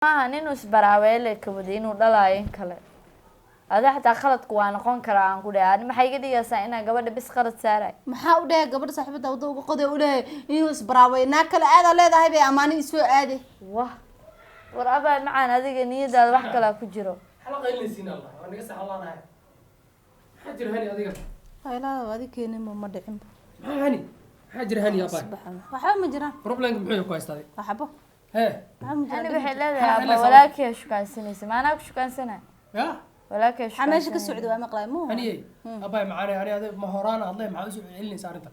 Maaha inuu isbaraaweele ka waday inuu dhalaayo in kale. Ada xataa khaladku waa noqon karaa aan ku dhahay. Ani maxay iga dhigaysaa inaan gabadha bis khalad saaray? Maxaa u dhahay gabadha saaxiibada wadda uga qoday u dhahay inuu isbaraaway naag kale aadaa leedahay bay amaani isoo aaday. Wah, war abaa macaan, adiga niyadaada wax kalaa ku jiro. Xala qaylinaysiin Allah waa naga saxalaanahay. Maxaa jira hani adiga? Qaylada adi keeninba ma dhicinba. Maxaa hani, maxaa jira hani abaa? Waxba ma jiraan. Problemka muxuu ku haystaaday? Waxba. Hee. Waxba ma Ani jiraan. waxay leedahay Maxaa abba xillaysaa? Walaalkii shukaansanaysa, maanaa ku shukaansanay? Ya. Walaalkii. Waxaa meesha ka socda waa maqlaay muu. Haniyey abaa macaanay, hani adiga ma horaan hadlay, maxaa usoo celinaysa arrintan?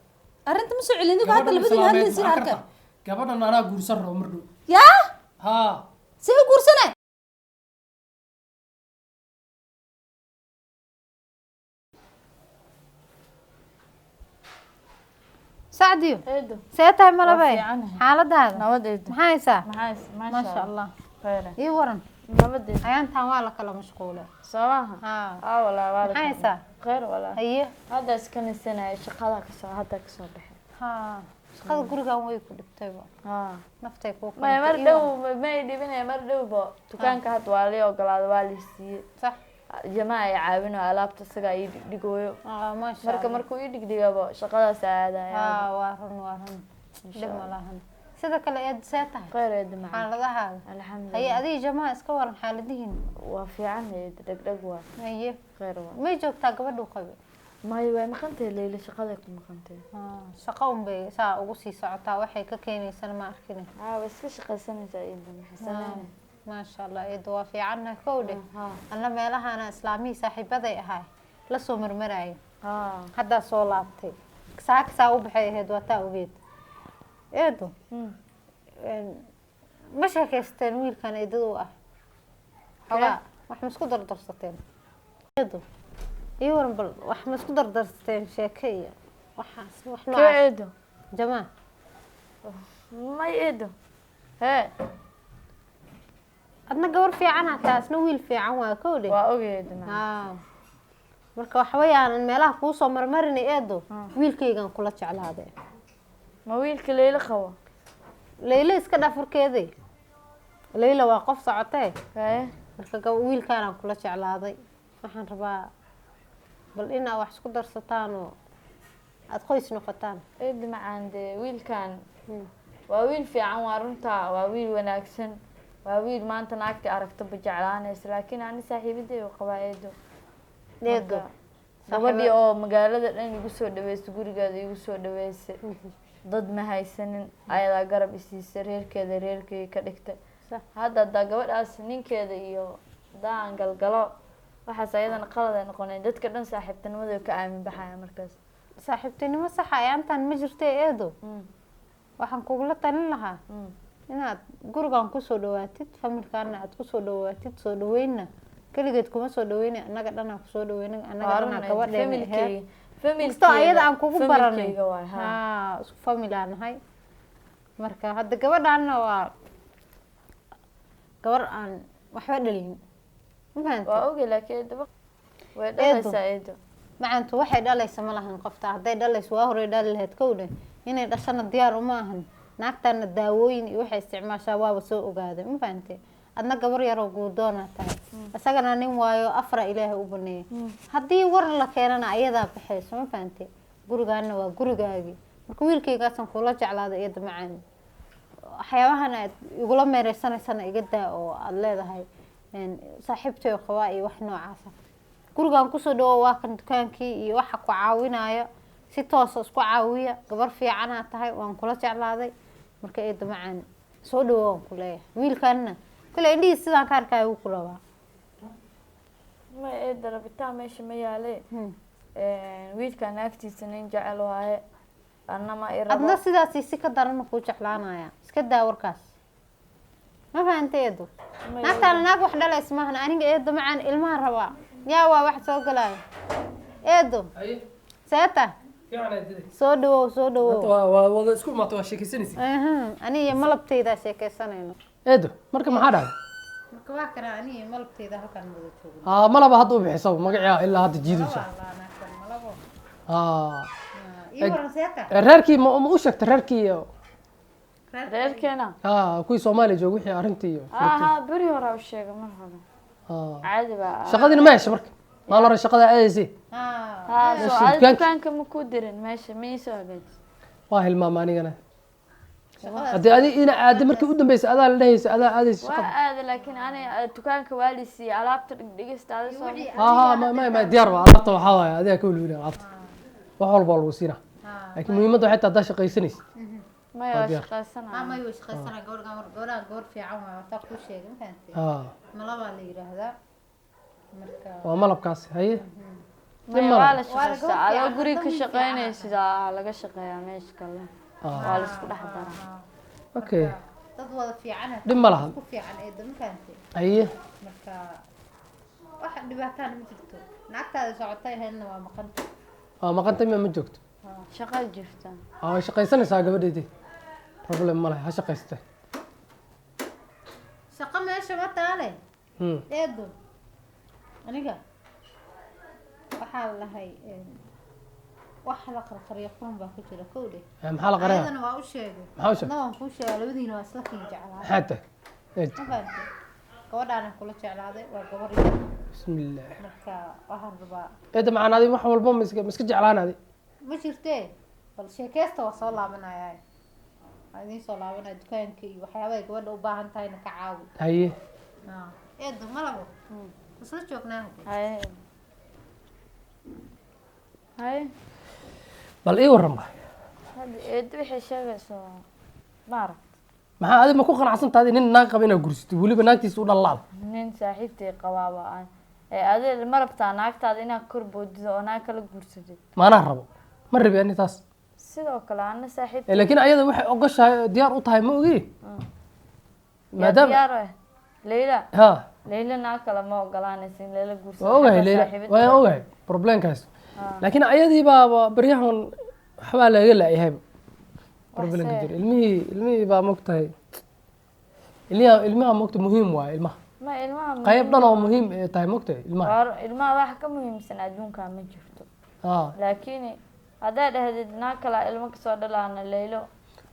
Arrinta ma soo celin adigu hadda Gabadhan labadiin islaameed hadlaysiin maxaa arka. kartaa? Gabadhan anaa guursan rabo mar dhow. Yaa. Haa. See u guursanay? Sacdiyo. Eedo. See tahay malabay? Waa fiicanahay. Xaaladaada? Nabad eedo. Maxaa haysaa? Maxaa? Maasha Allah. Khayra. Ii waran. Nabad eedo. Ayaantan waa la kala mashquulay. Soo maaha? Haa. Aa walaa waa la Maxaa haysaa? Khayr walaa. Haye. Hadda iska nisanaya, shaqada kasoo hadda kasoo baxay. Haa, shaqada gurigan way ku dhibtayba. Haa. Naftay kuu Maya, mar keentay. Ii dhow waran. ma ay dhibinaya, mar dhowba dukaanka hadda waa lii ogolaada, waa lii siiyey. Sax. Jamaa ay caawinayo alaabta isagaa ii dhigdhigooyo. Aa, maasha Marka Allah. markuu ii dhigdhigabo shaqadaas aadaya. Haa, waa run, waa run, dhib ma lahan. Sida kale eed see tahay? Khayr eedo macaan. Xaaladahaaga haye? Alxamdulilah. Adiga jamaa iska waran xaaladihiin? Waa fiican eedo, dhegdheg waa. Haye. Khayr waa. May joogtaa gabadhuu qabe? Maya, way maqantahay Leyla, shaqaday ku maqantahay. Haa, shaqo unbay saa ugu sii socotaa, waxay ka keenaysana ma arkine. Haa, way iska shaqaysanaysaa eedo, maxay sameynay? Maasha Allah eedo, waa fiicannahay kow dheh. Haa. Alla meelahaana islaamihii saaxiibaday ahay la soo marmaraayo. Haa. Haddaa soo laabtay, saaka saa u baxay ahayd, waa taa ogeed eedo. Ma sheekaysteen wiilkan eedada u ah xogaa? Wax ma isku dardarsateen eedo? Ii waran bal, wax ma isku dardarsateen sheeke iyo waxaas wax Kee? noocaas? Eedo. Jamaa. May eedo, hee. Adna gabar fiican hataa, isna wiil fiican waa kow dheh. Waa ogay eedo macaan. Haa, marka waxa weeyaan meelaha kuu soo marmarinay eedo, wiilkaygan kula jeclaaday. Ma wiilka Leyla qabo? Layla iska dhaafurkeeday, Layla waa qof socotee. Hee. Marka wiilkaanaan kula jeclaaday, waxaan rabaa bal inaa wax isku darsataan oo aada qoys noqotaan. Eedo macaan, dee wiilkan waa wiil fiican, waa runtaa, waa wiil wanaagsan, waa wiil maanta naagta aragtaba jeclaanaysa, laakiin ani saaxiibaday u qabaa eedo. Eedo. Marka, gabadhii oo magaalada dhan igu soo dhaweysay, gurigeeda igu soo dhaweysay, dad ma haysanin, ayadaa garab isiisay, reerkeeda reerkeyga ka dhigtay. Sax. Hadda haddaa gabadhaas ninkeeda iyo haddaa aan galgalo waxaas ayadana qalad ay noqoneen, dadka dhan saaxiibtinimada ka aamin baxaya markaas. Saaxiibtinimo saxa ayaantan ma jirta eedo. Waxaan kugula talin lahaa inaad gurigan kusoo dhawaatid, familkaana aad kusoo dhawaatid. Soo dhaweynna keligeed kuma soo dhaweynay, annaga dhanaa kusoo dhaweynay, annaga Waa dhanaa run eedo, gabadheena aheyd. familkeyga. Inkastoo ayada aan kugu baranay. Familkeyga waay, haa. Haa, isku family aan nahay. Marka hadda gabadhaana waa gabar aan waxba dhalin, ma fahantay? Waa ogey, laakiin eedo way dhalaysaa eedo. Macantu waxay dhalaysa ma lahan qofta, hadday dhalayso waa horey dhali lahayd kow dheh. Inay dhashana diyaar uma ahan naagtana, daawooyin iyo waxay isticmaashaa waaba soo ogaaday, ma fahantay? Adna gabar yaroo guurdoonaa tahay, isagana nin waayo afra ilaahay u baneeyay. Haddii war la keenana ayadaa baxayso, ma fahantay? Gurigaana waa gurigaagii. Marka wiilkaygaasan kula jeclaaday iyada macaan, waxyaabahan aad igula meereysanaysana iga daa oo aada leedahay saaxiibtay qabaa iyo wax noocaasa. Gurigan kusoo dhawo, waa kan dukaankii iyo waxa ku caawinaya, si toosa isku caawiya. Gabar fiicanaa tahay, waan kula jeclaaday. Marka eeda macaan soo dhawo waan ku leeyahay. Wiilkanna kale indhihiis sidaan ka arkaayo wuu ku rabaa. Ma eedo, rabitaan meesha ma yaale. Wiilkan naagtiisa nin jecel waaye, anna ma i rabo. Adna sidaasi si ka daran ma kuu jeclaanaya, iska daa warkaas, ma fahantay eedo? Ma. Naagtaana naag wax dhalays maahan. Aniga eedo macaan ilmaha rabaa, yaa waa wax soo galaayo eedo. Haye. Seeta. Fiican eedada. Soo dhawow, soo dhawow. Waa waa wada isku imaata, waa sheekaysanaysa. Aniga iyo malabtaydaa sheekaysanayno. Eedo, marka maxaa dhacay? Marka waa kana aniga iyo malabtayda halkaan wada joogno. Haa, malaba hadda u bixisa magacii ilaa hadda jiidaysa. Haa. Ii waran seeta. Reerkii ma u sheegtay reerkii iyo Reerkeena. Ha, kuwii Soomaaliya jooga wixii arrintii iyo Ha, beri hore u sheegay, mar hore. Ha. Caadi baa. Shaqadiina ma hesha marka maalin hore shaqada aadaysay? Ha, soo Meesha adi dukaanka. Dukaanka ma ku dirin meesha, ma ii soo hagaajis. Waa hilmaama anigana haddii adi ina aada markii u dambeysay adaa la dhehaysa adaa aadaysa Waa shaqada. aada, laakiin ani dukaanka waa la siiyey alaabta dhigdhigista ada soo. Ha ha, ma diyaar waa alaabta, waxaa waaye adigaa ka welwelin alaabta, wax walba waa lagu siinaa, laakiin muhiimadda waxay tahay haddaa shaqaysanaysid. Maya, Waa waa diyaar. shaqaysanaya. May, way shaqaysanaa gabadhan, gabadhan gabar fiican waay, wataa kuu sheegay, ma fahantay? Ha. Malabaa la yidhaahdaa marka. Waa malabkaasi, haye. Maya, malaha. waa la Waa la shaqaystaa gabar adoo fiican, guriga ka hadda wiil shaqaynaysid, laga shaqeeyaa meesha kale, waa la isku dhex daraa. Okay. Dad wada fiican. Dhib ma laha. Ku fiican eedo, ma fahantay? Haye. Marka wax dhibaataana ma jirto, lacagtaada socotay haydna waa maqanta. Waa maqantay, ma joogto. Shaqa jirta. Aa, way shaqaysanaysaa gabadheedii, problem ma leh, ha shaqaysatay. Shaqo meesha ma taale. Eedo, aniga waxaa la lahay wax la qarqariyo qurun baa ku jira, kow dheh. Maxaa la qaraya? Ayadana waa u sheegay. Maxaa u sheegay? Adna waan kuu sheegay, labadiina waa isla kin jeclaaday. Maxaa tahay? Ma fahantay? Gabadhaana kula jeclaaday, waa gabar yar. Bismillaah. Marka waxaan rabaa Eedda macaan, adi wax walba ma iska jeclaanaadi. Ma jirtee, bal sheekeysta, waa soo laabanaya, waa idiin soo laabanaya. Dukaanka iyo waxyaabahay gabadha u baahan tahayna ka caawi. Haye. Eedo, malabo isla joognaa hadde. Haye haye. Bal ii warran ba. Hadda eedo waxay sheegayso ma aragt. Maxaa adi ma ku qanacsan tahay nin naag qaba inaad gursatid, weliba naagtiisa u dhalaada? Nin saaxiibtay qabaaba aan ee adi ma rabtaa naagtaada inaad kor boodido oo naag kala guursatid? Maanaa rabo, ma rabi ani taas. Sidoo kale ana saaxiib. Laakiin ayada waxay ogoshahay oo diyaar u tahay ma ogi maadaama Diyaar ah Leyla. Ha. Leyla naag kale ma ogolaanaysa in lala guursado. Waa ogahay. Xataa Leyla saaxiibada. waa ogahay problemkaas, laakiin ayadii baaba baryahan waxbaa laga laayahayba problemka see. jira ilmihii baa mogtahay, ilmaha mogta muhiim waaye ilmaha. Ma ilmaha Qayb dhan oo muhiim ay tahay mogtahay ilmaha. Ilmaha wax ka muhiimsan adduunka ma jirto. Ha. Laakiin haddaa dhahdid naag kale ilmo kasoo dhalaana Leylo.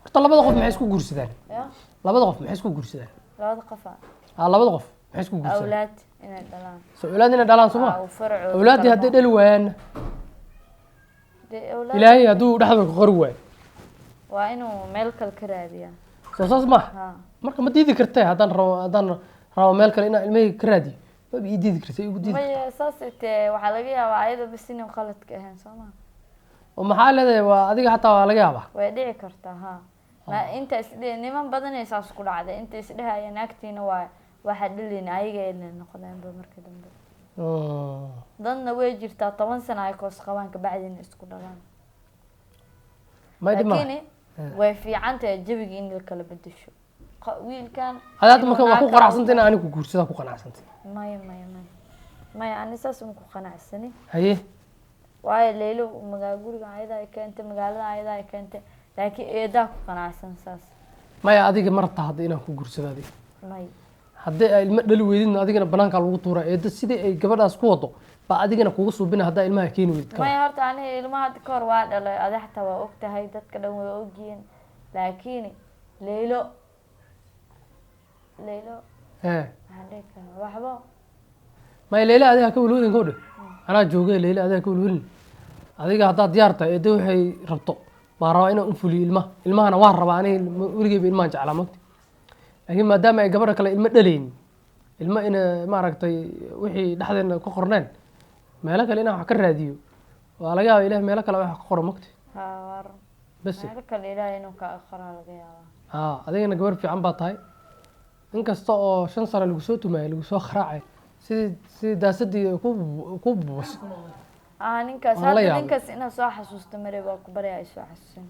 Horta labada qof maxay isku guursadaan? Ya. Labada qof maxay isku guursadaan? Labada qofa? Ha, labada qof maxay isku guursadaan? Awlaad inay dhalaan. So awlaad inay dhalaan, soo ma? Aa, uu faracooda Awlaaddii hadday tarmo. dhali waayaanna? Dee awlaad. Ilaahay hadduu dhexda ka qori waayo? Waa inuu meel kale ka raadiyaa. Soo saas maaha? Ha. Marka ma diidi kartee haddaan rabo meel kale inaan ilmahayga ka raadiyo, maba ii diidi kartay, igu diidi kartaa? Maya, saas itee waxaa laga yaabaa ayada bas inuu qaladka ahayn, soo ma? Oo maxaa leedahay, waa adiga xataa waa laga yaabaa. Way dhici kartaa, ha. Ma inta isdhe niman badanay saas ku dhacday, inta isdhehaya naagtiina waa waxaa dhalin ayaga inay noqdeenba marka dambe. Dadna way jirtaa 10 sano ay koos qabaan, kabacdina isku dhalaan. May dhib malaha. Laakiin way fiican tahay jawiga in la kala bedesho. Wiilkan Adi hadda marka inuu waa ku naag kale qanacsantay in anigu guursadaa ku qanacsantay? Maya, maya, maya, maya, ani saas uma ku qanacsani. Haye. Waayo Leylo magaa guriga ayadaa ay keentay, magaalada ayadaa ay keentay, laakiin eedaa ku qanacsan saas. Maya, adiga ma rabtaa hadda inaan ku guursado adiga? May. Haddii ay ilmo dhali weydidna adigana banaankaa lagu tuuraa. Eedda sidii ay gabadhaas ku wado baa adigana kuga suubina haddaa ilmaha keeni weydid ka. Maya, horta aniga ilmaha hadda ka hor waa dhalay, adi xataa waa og tahay, dadka dhan way ogyihiin, laakiin Leylo ee waxaan dhihi karaa waxba. Maya, Leyla adiga ha ka welwelin, kowdhe anaa jooge. Leyla adiga ha ka welwelin, adiga haddaad diyaar tahay eedda waxay rabto baan rabaa inaan u fuliyo ilmaha. Ilmahana waan rabaa aniga, weligeyba ilmahan jeclaa mogta, laakiin maadaama ay gabadha kale ilmo dhalaynin, ilmo ina maaragtay wixii dhexdeena ku qorneen, meelo kale inaan wax ka raadiyo waa laga yaaba. Ilaah meelo kale wax ka qoro mogta. Ha, waa run. Bas. Meelo kale Ilaahay inuu ka aqraa laga yaabaa. Haa, adigana gabar fiican baa tahay, inkasta oo 5 sano lagu soo tumaayay, lagu soo qaraacay, sidii daasadii ku bubusay. Ah, ninkaas Waan la hadda yaabay. Ninkaas inaad soo xasuusto mare waa ku baryaa, ay soo xasuusin.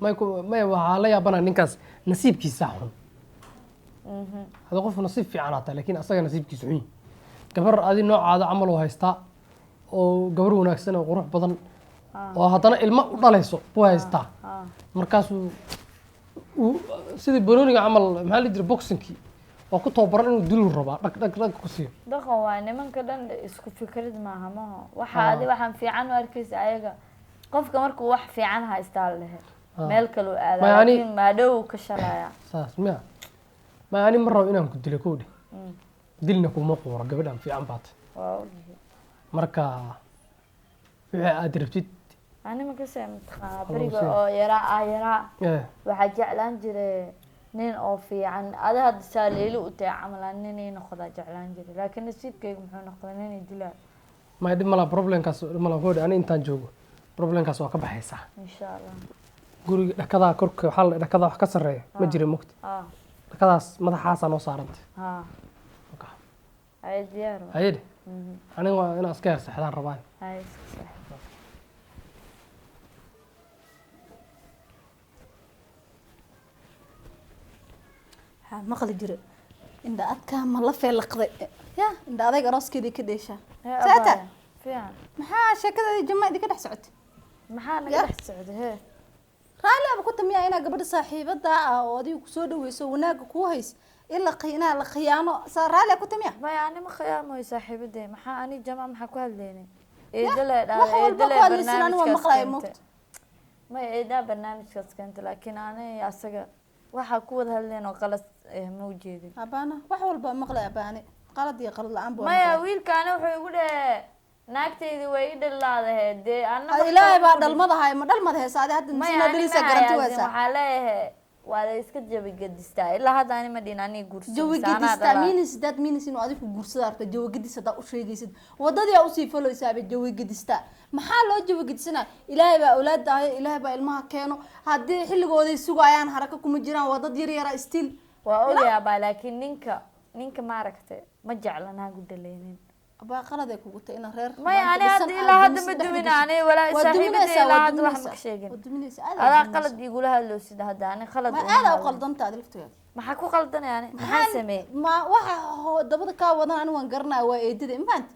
May, waxaa la yaabana ninkaas nasiibkiisa xun. Hada qof nasiib fiican hataa, laakiin asaga nasiibkiisa xun yahay. Gabar adi noocaada camal oo haystaa, oo gabar wanaagsan oo qurux badan oo haddana ilmo u dhalayso buu haystaa. Markaasuu uu sidii banooniga camal, maxaa la jira, boxingkii oo ku tababaran inuu dilu rabaa, dhag dhag dhag ku siiyo. Dhaqan waa nimanka dhan isku fikrad maaha, maho waxa adi waxaan fiican u arkaysa ayaga, qofka markuu wax fiican haystaa la dhehe. Meel kale u aadaa, Maya, laakiin maadhow ka shalaya. Saas miya? Ma ani ma rabo inaan ku dilo, kowdhe. Dilna kuma quuro, gabadhan fiican baata. Waa ogyahay. Marka wixii aad rabtid. Ani ma kasee mataqaanaa Allahu beriga sii. oo yaraa ah yaraa, Eh, waxaa jeclaan jiray nin oo fiican. Ada hadda saa leeli u tahay camal aan nin ii noqdaa jeclaan jiray, laakiin nasiibkayga muxuu noqday nin i dilaa. Ma dhib malaa, problemkaas dhib malaa, kowdhe. Ani intaan joogo problemkaas waa ka baxaysaa. Insha Allah. Guriga dhakadaa korka waxaa la dhakadaa wax ka sarreeya ma jira, mugta? Ah. Dhakadaas madaxaasaa noo saarantay. Ha, hay, diyaar wa. Hayadhe, aniga waa inaan iska hersaxdaan rabaa. Hay, iska seexo. Waxaa maqli jira indha adkaa ma la feelaqday ya indha adayg arooskeedii ka dheeshaa. Hee, Saata. abaya, fiican. Maxaa sheekadaadii jama idinka dhex socotay? Maxaa naga Ya. dhex socday hee? Raalli aba ku tamiyaa inaa gabadha saaxiibada ah oo adiga kusoo dhaweyso, wanaagga kuu hays, in la inaa la khiyaano, saa raalli aa ku tamiya? Maya, ani ma khiyaamoy saaxiibadey. Maxaa ani jamac maxaa ku hadlaynay? Eedale. Wax walba ku hadlaysin, ani waa maqlaaya, moogta. Maya, eedaa barnaamijkaas keentay, laakiin ani asaga waxaa ku wada hadlayn oo qalad eh ma ujeedin. Abaana wax walba maqlay abaane, qalad iyo qalad la-aan buu. Maya, wiilkaani wuxuu igu dhehe naagtaydi way i dhalaadahe dee anna wax Ilaahay kale baa ku dhalmada haya, ma dhalmada heesa adi hadda? Maya, Misina ani dhalisa ma garanti hayaazin, waysaa. waxaa leeyahay waa la iska jabigedistaa. Ilaa hadda ani ma dhihin aniga guursan. Jawigadista minis dad minis inuu adigu guursada arka. Jawigadis haddaa u sheegaysid, wadadii aa usii folaysaaba. Jawigadista maxaa loo jawigadisanaa? Ilaahay baa awlaada ahayo, Ilaahay baa ilmaha keeno. Haddii xilligooday sugayaan, haraka kuma jiraan, waa dad yar yara still. Waa ogayaabaa, laakiin ninka maaragtay ma jecla naagu dhalaynin. Abaa, qalad ay kugu tahay inaa reer Maya, maanta ani dhisan hadda aad ilaa hadda dumisid ma dhexda dumin gashay. ani walaa Waa saaxiibadey duminaysaa, ilaa waa hadda wax ma ka duminaysaa. sheegin. Waa duminaysaa, aad aa Adaa duminaysaa. qalad igula hadlowsida hadda, ani qalad Ma uma aad aa u hadlin. qaldanta aad laftigeeda. Maxaa ku qaldanay ani? Maxaa sameeyey? Ma waxa dabada kaa wadan ani waan garanaya, waa eedada imaant.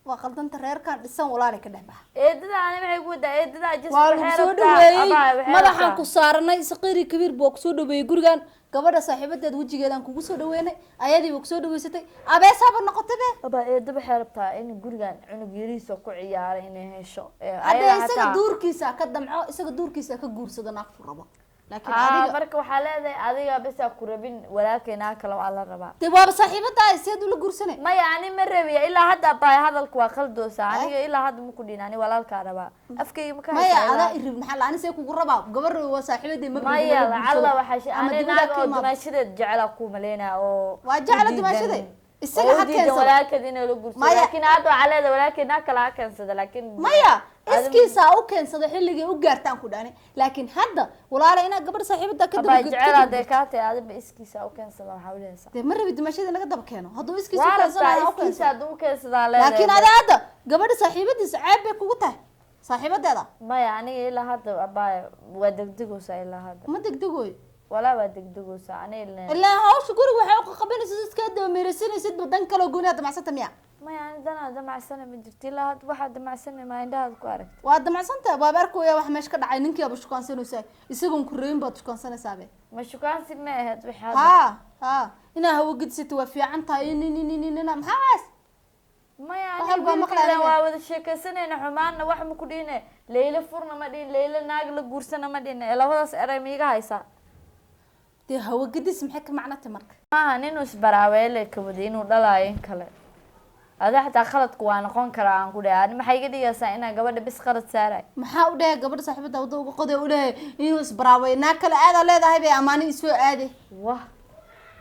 Waa qaldanta, reerkan dhisan walaalay ka dhex baxa. Eedada ani waxay ku wadaa eedada just Waa waxay lagu soo rabtaa- dhaweeyey. Abaa, waxay Madaxaan rabtaa- ku saaranay, saqiiri kabiir buu kusoo dhaweeyey gurigan. Gabadha saaxiibadeed wejigeedaan kugu soo dhaweynay, ayadii baa kusoo dhaweysatay, abeesaaba noqotay be. Abaa, eedada waxay rabtaa in gurigan cunug yariisa ku ciyaaray inay hesho. Ee, Hadda ayada isaga xataa- duurkiisa ka damco, isaga duurkiisa ka guursado naagtu rabo, laakiin Aa, adiga marka waxaa leedahay adiga bes aa ku rabin, walaalkay kale waa la rabaa. Dee waaba saaxiibada, seed ula guursanay? Maya, ani ma rabiya ilaa hadda. Abbaay, hadalka waa qaldoosa. Aniga ilaa hadda ma ku dhihin ani walaalkaa rabaa, afkayga ma ka Maya, haysaa ilaa- adaa irib, maxaa la ani see kugu rabaa? Gabar waa saaxiibadee, ma rabin Maya, in la lacalla guursado. waxaa Ama ani dibadda naag ka oo imaado. dumaashadeed jecela ku maleynaa oo Waa jecla u diidan- dumaashadeed. Isaga oo ha u diidan keensado. walaalkeed inay la guursado. Maya. Laakiin hadda waxaa leedahay walaalkeed naag kale ha keensada, laakiin Maya, iskiisa u keensado xilligay u gaartaan ku dhani, laakiin hadda walaala inaad gabadh saaxiibada ka Abaa, daba jecel hadday kaa tahay, adiba iskiisa u keensada waxaa ulehaysaa. Dee ma rabi dumashada naga daba keeno. Hadduu iskiisa u Waa keensanayo, rabtaa ha u iskiisa keensado. hadduu u keensadaa leedahay. Laakiin ada hadda gabadha saaxiibadiisa ceeb bay kugu tahay, saaxiibadeeda. Maya, aniga ilaa hadda, abaaya, waa degdegoosaa ilaa hadda. Ma degdegooyo. Walaa waa degdegoosaa ani ilaa Ilaa hawsha guriga waxay u qabanaysid, iska dabameeraysanaysid, badan kaloo gooni aad damacsanta miya? Maya, ani danaa damacsana ma jirto ilaa hadda. Waxaa damacsana maa indhahaad ku aragta? Waa damacsanta, waaba arkooya wax meesha ka dhacay. Ninkii aaba shukaansanaysaa, isagoon ku reebin baad shukaansanaysaabee. Ma shukaansi ma ahayd wixii hadda? Ha ha, inaa hawo gedisata waa fiican tahay. Nin maxaa waas? Maya, Wax ani walba wiilka maqlaaya ilaan aniga. Waa wada sheekaysanayna, xumaanna wax ma ku dhihine, leyla furna ma dhihin, leyla naag la guursana ma dhihin. Ee labadaas eray ma iga haysaa? Dee hawo gedis maxay ka macno tahay marka? Maaha inuu isbaraaweele ka waday inuu dhalaayo in kale. Ada xataa khaladku waa noqon karaa aan ku dhahay. Ani maxay iga dhigaysaa inaan gabadha bis khalad saaray? Maxaa u dhahay gabadha saaxiibada wadda uga qoday u dhahay inuu isbaraaway naag kale aadaa leedahay bay amaani isoo aade? Wah,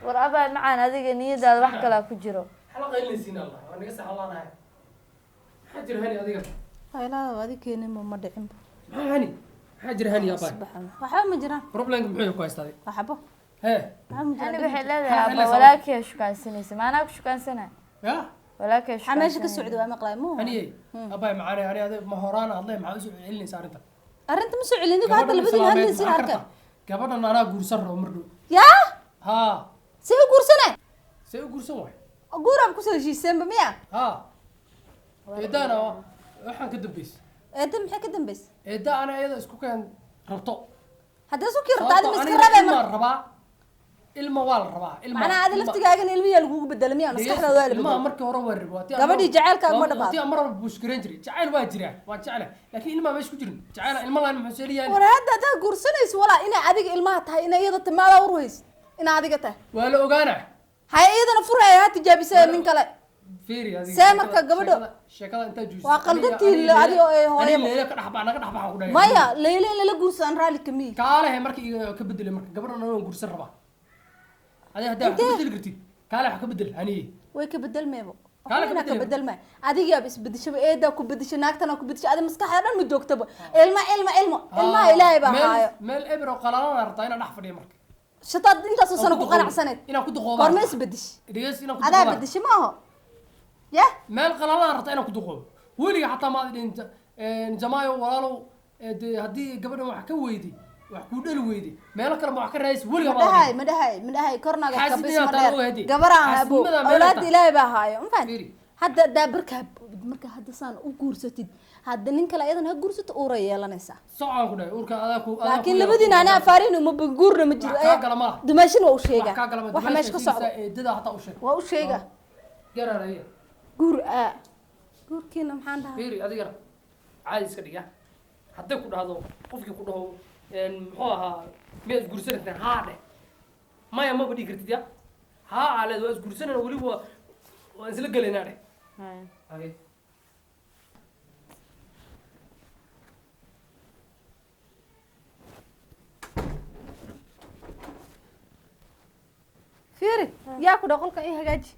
war abaa macaan, adiga niyadaada wax kalaa ku jiro. Maxaa la qaylinaysiin? Allah, waa naga saxalaanahay. Maxaa jira, hani, adiga? Qaylaada adi keeninba ma dhicinba. Maxaa, hani, maxaa jira, hani, abaa? Waxba ma jiraan. Problemka muxuu ku haystaaday? Waxba Hee? waxba ma Ani jiraan. waxay leedahay Maxaa abaa xillaysaa? walaalkii ha shukaansanaysa, maanaa ku shukaansanay? Ya. Walaalkii ha Waxaa meesha ka shukaansanaysa. socda waa maqlaay muu. Haniyey, abaay macaanay, hani adiga ma horaan hadlay, maxaa usoo celinaysa arrinta? Arrinta ma soo celin, idinku hadda Gabadhan labadiin islaameed hadlaysiin maxaa arka. kartaa? Gabadhan anaa guursan rabo mar dhow. Yaa? Haa. See u guursane? See u guursan waay? Guuraab kusoo heshiiseenba miya? Haa, eedaana waxaan ka dambaysa. Eedda maxay ka dambaysa? Eedda ana iyada isku keen rabto. Haddii isku kii rabta, adi ma iska Sababtoo rabee aniga marka? ilmaan rabaa. Ilma waa la rabaa, ilma. Macnaha adi laftigaagana ilmiyaa lagugu bedela miyaa? Maskaxdaada waa la Ilmaha bedela. Markii hore waa rabaa. Gabadhii jacaylkaaga ma dhamaado. Tii aan mar walba buushgareyn jiray, jacayl waa jiraa, waan jeclahay, laakiin ilmaha meesha ku jirin jacayl ilma laan muxuu seeliyahay? War hadda haddaad guursanayso walaa, inay adiga ilmaha tahay, inay iyada tahay, maadaa war haysid inay adiga tahay? Waa la ogaana. Hay, iyadana furaya, ha tijaabisee nin kale. Fiiri adiga. See marka gabadho- Sheekada intaa joojiso. Waa qaldantii adiga ee hooyaba. Aniga Leela ka dhex bax, naga dhex baxaan ku dhahay. Maya, Leyle in lala guursado aan raalli kamiyi. Kaalehe marka iga ka bedelay, marka gabadhan waan guursan rabaa. Adiga haddaa wax ka bedeli kartid, kaale wax ka bedel aniye. Way ka bedelmeebo. Kaale ka Waxna ka bedelay. bedelmay, adigaaba isbedeshaba, eedaa ku bedeshay, naagtana ku bedeshay, adi maskaxda dhan ma joogtaba. Ilma, ilma, ilmo, ilmaha Ilaahay baa haayo. Meel eber oo qalalan rabtaa inaan dhex fadhiyo marka. Shataad intaasoo sano ku qanacsaneed. Inaan ku duqoobo. Goorma isbedesh? Dhegeys, inaan ku Adaa duqoobo. bedeshay ma aho ya? Meel qalalan rabtaa inaan ku duqoobo. Weliga xataa maad dhinta jamaayo walaalow, dee haddii gabadhan wax ka weyday, wax kuu dhali weyday, meelo kale ma wax ka raadis weliga Ma maad dhahay, ma dhahay, ma dhahay kornaga kabis Xaasidnimada ma taa dheer ogaatay. gabaraan abo. Xaasidnimada meel Awlaadda taa. Ilaahay baa haayo, ma fahanti? Fiiri. Hadda daa barkaa marka hadda saan u guursatid, hadda nin kale ayadan ha guursato, uura yeelanaysaa. Socon ku dhahay uurka adaa ku adaa. Laakiin labadiina anaa afaariin uma guurna ma jiro. Wax kaa gala ma laha. Dumaashin waa u sheegaa Wax kaa gala ma waxa meesha ka socda. Eedada hataa u sheeg. Waa u sheegaa. Gararaya. Guur aa guurkiina maxaan dhahaa? Fiiri, adigana caadi iska dhiga. Hadday ku dhahdo qofkii ku dhaho muxuu ahaa, miyaad isguursanaysaa? Haa dheh. Maya maba dhigi kartid. Ya haa aaleed, waa isguursanayna, weliba waan isla gelaynaa dheh. Haya. Haye. Fiiri, yaa ku dhah qolka ii hagaaji?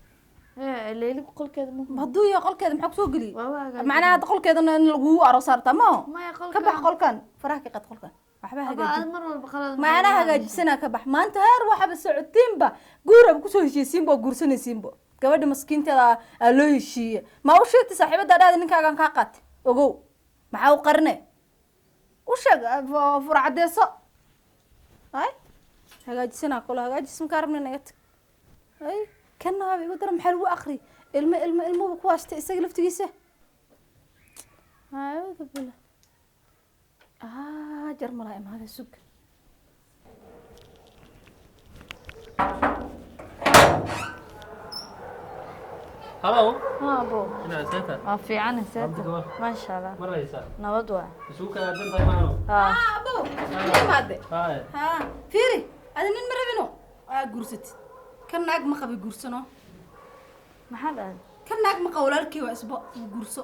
Ee, Leyli qolkeeda ma Hadduu yahay qolkeeda, maxaa kusoo geliyey? Waa hagaajin. Macnaha hadda qolkeedana in lagugu aroos saartaa maaho. Maya, Ka bax qolkan, faraha ka qad qolkan, waxba Aba hagaaji. aad mar walba qalad. Macnaha hagaajisanaa, ka bax. Maanta heer waxaba socotiinba, guuraba kusoo heshiisiinba oo guursanaysiinba. Gabadha maskiinteeda aa loo heshiiye. Ma u sheegtay saaxiibada dhahda ninkaagan kaa qaatay? Ogow, maxaa u qarine? U sheeg, fur cadeyso. Ay, hagaajisanaa kolo, hagaajis makaa rabna, naga tag. Ay, kana waaba igu dara, maxaa lagu akri? Ilmo, ilmo, ilmuba ku haystay isaga laftigiisa. Acuudu billah. Ah, jarmalaa imaaday, sug. Halo. Ha abo. Inaad seeta. Waa fiican seeta. Abdiga. Maasha Allah. Maraysa. Nabad waa. Isugu kala aadan tahay maano. Ha. Abo, ma imaade? Haye. Ha, fiiri, adi nin ma rabino aa guursatid. Kan naag ma qabi, guursano. Maxaa dhahay? Kan naag ma qabo, walaalkii waa isbo uu guurso.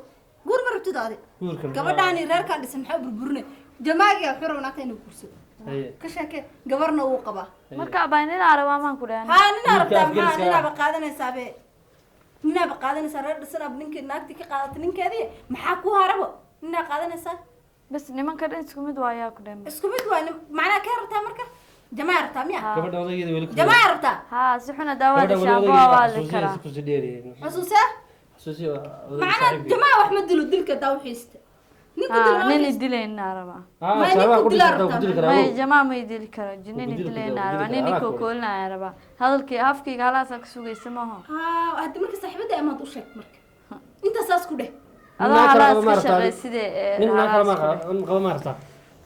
Guur ma rabtid adi? Guurka maxaa- Gabadhaani reerkaan dhisan maxaa u burburine? Jamaagiga wuxuu rabaa naagta inuu guursado. Haye. Ka sheeke, gabarna wuu qabaa. Marka abaa nin arabaa maan ku dhahan. Haa, ninaa Guurka rabtaa maxaa? afgariska ah. Ninaaba qaadanaysaa be, ninaaba qaadanaysaa. Reer dhisan ab ninkii naagtii ka qaadatay ninkeedii, maxaa ku harabo? Ninaa qaadanaysaa. Bas nimanka dhan isku mid waa ayaa ku dhahan. Isku mid waa macnaha kee rabtaa marka? Jamaa rabtaa miya? Gabadha odaygeeda weli ku Jamaa rabtaa? Ha, si xuna daawada Gabadha weli shaabo odaygeeda waa la xasuusiya karaa. ku dheeriyay. Xusuusee? Xasuusiya odayga Macnaa saaxiibkii. jamaa wax ma dilo, dilka daa uxiista ninku Ha, dilo ma nin uxiista. dilayna arabaa. Ah, Ma saaxiibaa ninku ku dilaa dhintay, ku rabtaa? dili karaa. May Ogow. jamaa may dili karo, jinini Ku dili dilayna karaa, ku arabaa, dili nini karaa, anaa ku kookoolina arabaa. Hadalkii afkayga halaasaa ka sugaysa maaho. Haa, hadda marka saaxiibada amaad u sheeg marka inta saas ku dheh. Adoo Nin kale halaas qaba ma ka rabtaa? shaqey sidee ee Nin kale ma halaas ku dheh. qaba, nin qaba ma rabtaa?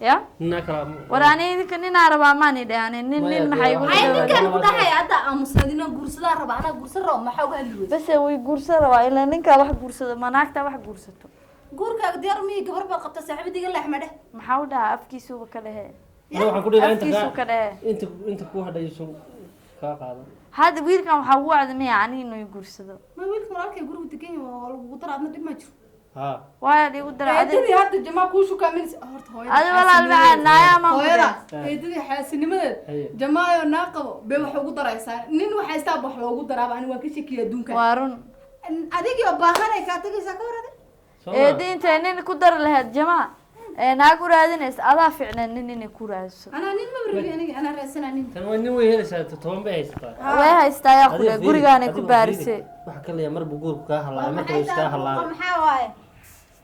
Ya? Nin kale. War ani idinka ninaa rabaa maan idhe ani nin Maya, nin maxay igu Ay, dhawaad. ninkan ku dhahay hadda aamusnad inaan guursadaa raba, anaa guursan raba, maxaa uga hadli weysa? Base way guursan rabaa ilaa ninkaa wax guursado, ma naagtaa wax guursato. Guurkaaga diyaar miyi? Gabar baa qabta, saaxiibada iga leex ma dheh. Maxaa u dhahaa? Afkiisuba ka dhehe. Ana waxaan ku dhihi lahaa inta Afkiisu kaa ka dhehe. inta ku hadhay sun kaa qaado. Hadda wiilkan waxaa ugu wacda miya ani inuu i guursado? Ma wiilka walaalkay gurigu degan yahay waa lagugu dara, adna dhib ma jiro. Ha. Waayo dhiigu dara adi. Eedadii hadda jamaa kuu shukaaminaysa horta hooyada. Adi walaal macaan naaya maan ku Hooyada dhahe. eedadii xaasinimadeed Haye. jamaayo naa qabo bee wax ugu daraysaa. Nin waxa istaab wax loogu daraaba, ani waan ka shakiya adduunka. Waa run. Adigii oo baahan ay kaa tagaysaa, ka hor adi. Soo ma? Eedi intay nin ku dari lahayd jamaa ee naag u raadinaysa, adaa ficnaa nin inay ku raadso. Anaa nin ma rabi, aniga anaa raadsanaa nin. Tan waa nin way helaysaa, 10 bay haysataa. Way haystaa ayaa ku Adiga dhahe fiiri, gurigaanay ku adiga baarisay. fiiri. Waxa kale mar buu guurku kaa halaabay, marka uu iskaa halaabay. Maxaa waaye?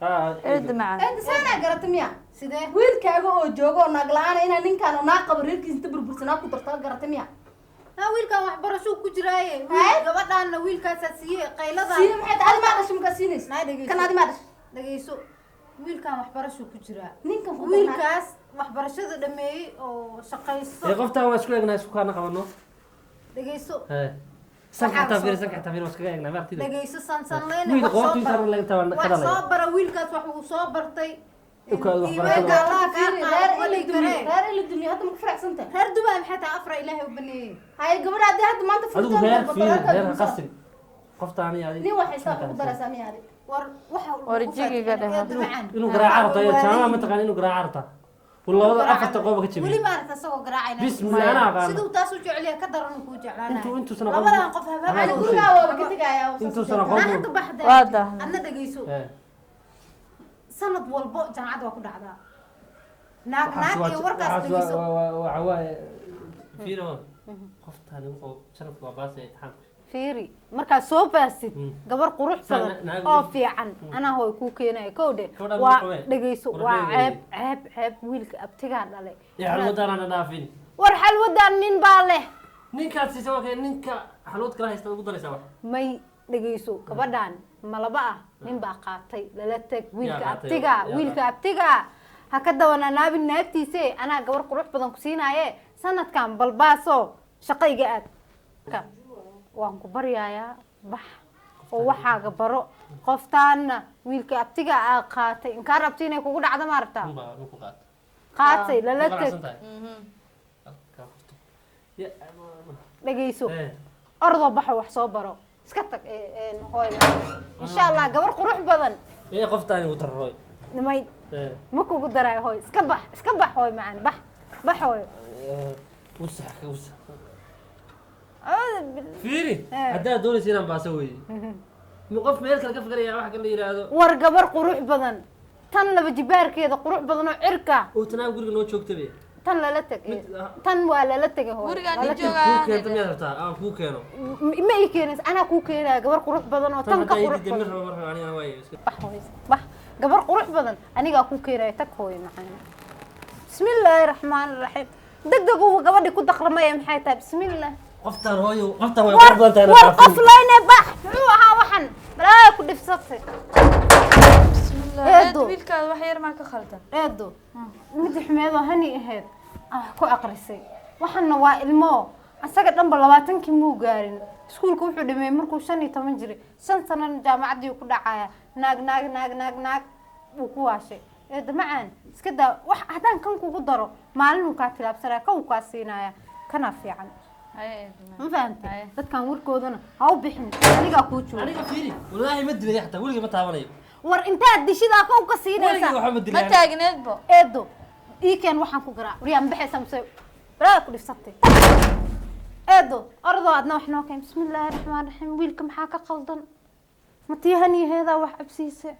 Ah, Eedi macaan. Eeda saanaa garata miya? Sidee? Wiilkaaga oo jooga oo naag la-aan inaa ninkaan oo naag qabo reerkiisa inta burbursanaa ku dartaa, garata miya? Ha, wiilkan waxbarashuu ku jiraaye. Haye? Gabadhaana wiilkaasaa siiyey qaylada. Siiye maxay tahay? Adi maa dhashay markaa siinaysa? Naa dhegeyso. Kan adi maa dhashay? Dhegeyso, wiilkan waxbarashuu ku jiraa. Ninkan ku darnaa. Wiilkaas waxbarashada dhameeyey oo shaqaysto. Ee, qoftaan waa isku egnahay, isku kaana qabano. Dhegeyso. Hee. Sanka xataa fiiri, sanka xataa fiiri, waa iskaga eegnaa maartida. Dhegeyso, sansanleyne. Wiilka Wax soo qoorta intaan bara, laga taban ka wax dhalaya. soo bara wiilkaas, wax uu soo bartay. Dhulkaada wax Iimaanka barashada. Allah kaa Fiiri, qaado, reer ma ila dhihi dunya, karee. reer ila dunya hadda ma ku faraxsan tahay? Reer Dubai maxay tahay? Afra Ilaahay u baneeyey. Haye, gabadha haddii hadda maanta Adigu furtaan reer dalbato, fiiri, reerkaa reer guurso. qasin. Qoftaani adiga. Nin waxay saa ugu daraysaa miya adig? War waxa War jigiga dhaha. Inuu garaaca rabtaa iyo jaamaha ma taqaan inuu garaaca rabtaa. Wal labada afarta qooba ka Weli jabiyey. maaragta isagoo garaacayna. Bismillah, anaa aqaano. Siduu taas u jecel yahay ka daran uu kuu jeclaanayo. Intuusan aqoon- Labadan qof habab. Anaa Ani kuu gurigaa sheegay. waaba ka tegayaa oo saas Intuusan u aqoon. Naa hadda baxda. Waa daahna. Adna dhegeyso. Hee. Sanad walbo jaamacad waa ku dhacdaa. Naag Waxaas naag iyo warkaas waxaas dhegeyso. waxa waaye fiiri hoo. Qoftaani wuxuu sanadka waa baasay imtixaanka. Fiiri, markaad soo baasid gabar qurux Saa badan oo fiican anaa hooy kuu keenaya, kow dhe. Gabadhaan Waa ma qabee? dhegeyso, War waa reebeeyey. ceeb, ceeb, ceeb wiilka abtigaa dhalay. Ee xalwadaan aan dhaafin. War xalwadan nin baa leh. Ninkaad siisay waa kee ninka xalwad kala haysta ugu daraysaa wax. May, dhegeyso, gabadhan malaba ah nin baa qaatay, lala tag wiilka Qaatay? abtigaa. Yaa Wiilka qaatay? abtigaa ha ka dawananaabin naagtiise, anaa gabar qurux badan ku siinaaye sanadkan balbaaso shaqo iga aad. Waan ku baryayaa, bax oo waxaaga baro. Qoftaana wiilka abtiga aa qaatay, inkaan rabti inay kugu dhacdo ma aragtaa? Unbaa ninku qaatay. Qaatay, lala Ma tag. qanacsan tahay? Halkaa furto. Ya, Dhegeyso. Hee. Ordoo baxo, wax soo baro, iska tag. Hooy, insha Allah gabar qurux badan. Ee qoftaani ugu darroy. May. Hee. Ma kugu daraayo hooy, iska bax, iska bax hooy macaan, bax, bax hooy. Wasax, wasax. Acuudu billah. Fiiri, Hee. haddaad doonaysa inaan baaso weeye. Ma qof meel kale ka fikiraya wax kale la yidhaahdo. War gabar qurux badan, tan laba jibaarkeeda qurux badan oo cirka. Oo tanaa guriga noo joogta be. Tan lala tag, tan waa lala tegay hooy. Gurigaan Lala nin tag. joogaa. Kuu keento miyaad rabtaa? Aan kuu keeno. Ma ii keenaysa, anaa kuu keenaya gabar qurux badan oo tan Tan ka haddaa ii qurux diiday badan. mar rabo, mar rabo anigana waaye. Bax hooy, bax, gabar qurux badan anigaa kuu keenaya, tag hooy macaan. Bismillaahi raxmaani raxiim, deg deg uu gabadhi ku daqramaya, maxay tahay? Bismillah. Qoftaan hooyo, qoftaan way War qurux badan tahay. War qof layne, bax, muxuu ahaa waxan balaa ku dhibsatay? Bismillah. Eedo. Eed, wiilkaada wax yar maa ka khaldan? Eedo, mid xumeedoo hani ahayd ah ku aqrisay waxana waa ilmo, asaga dhanba 20-kii muu gaarin. Iskuulka wuxuu dhameeyey markuu 15 jiray, 5 sanana jaamacaddii ku dhacaya. Naag, naag, naag, naag, naag wuu ku waashay. Eedo macaan, iska daa wax haddaan kan kugu daro, maalinuu kaa tilaabsanaya, kan uu kaa siinaya, kana fiican. Haye, eed. Ma fahantay? Haye. Dadkan warkoodana ha u bixin, anigaa kuu jooga. Aniga fiiri, wallaahi ma dilay xataa, weligay ma taabanayo. War intaad dishidaa kow ka Weligay siinaysa. waxba ma Ma dilay. taagneedbo. Eedo, ii keen waxaan ku garaac. Waryaa, ma baxaysaa mise balaa ku dhibsatay? Eedo, ordoo adna wax noo keen. Bismillaahi raxmaan raxiim, wiilka maxaa ka qaldan? Ma tii haniyaheedaa wax cabsiise?